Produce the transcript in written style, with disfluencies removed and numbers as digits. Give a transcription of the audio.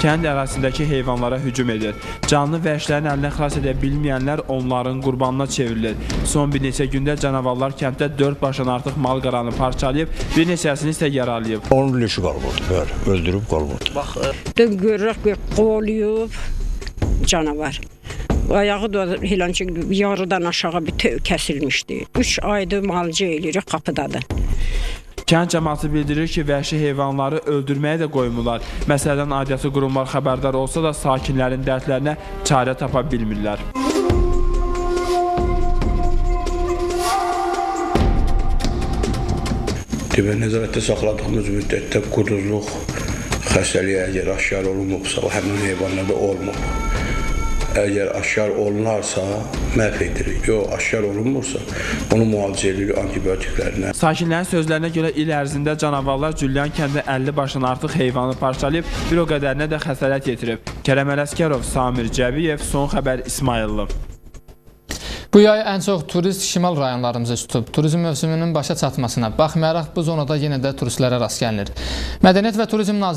Kənd ərazisindəki heyvanlara hücum edir. Canlı vəhşilərin əlindən xilas edə bilməyənlər onların qurbanına çevrilir. Son bir neçə gündə canavarlar kənddə 4 başdan artıq mal-qaranı parçalayıb, bir neçəsini isə yaralayıb. Onun leşi qalıb orada, öldürüb qalıb orada. Bax, görürük ki, qovalıyıb canavar. Ayağı da helənci yarıdan aşağı bütöv kəsilmişdi. 3 aydır müalicə eləyirik, qapıdadır. Kənd cəmaatı bildirir ki, vəhşi heyvanları öldürməyə də qoymurlar. Məsələdən aidiyyatı qurumlar xəbərdar olsa da sakinlərin dərdlərinə çarə tapa bilmirlər. Demək, nəzarətdə saxladığımız müddətdə quduzluq xəstəliyi əgər aşkar olunmubsa, o həmin heyvanlarda olmur. Əgər aşkar olunarsa, məhv edirik. Yox, aşkar olunmursa, onu müalicə edirik antibiotiklərlə. Sakinlərin sözlərinə görə il ərzində canavarlar Cülyan kəndində 50 başdan artıq heyvanı parçalayıb, bir o qədərinə də xəsarət yetirib. Kərəm Ələsgərov, Samir Cəbiyev, Son Xəbər, İsmayıllı. Bu yay ən çox turist şimal rayonlarımızı tutub. Turizm mövsümünün başa çatmasına baxmayaraq bu zonada yenə də turistlərə rast gəlinir. Mədəniyyət və Turizm Nazirliyi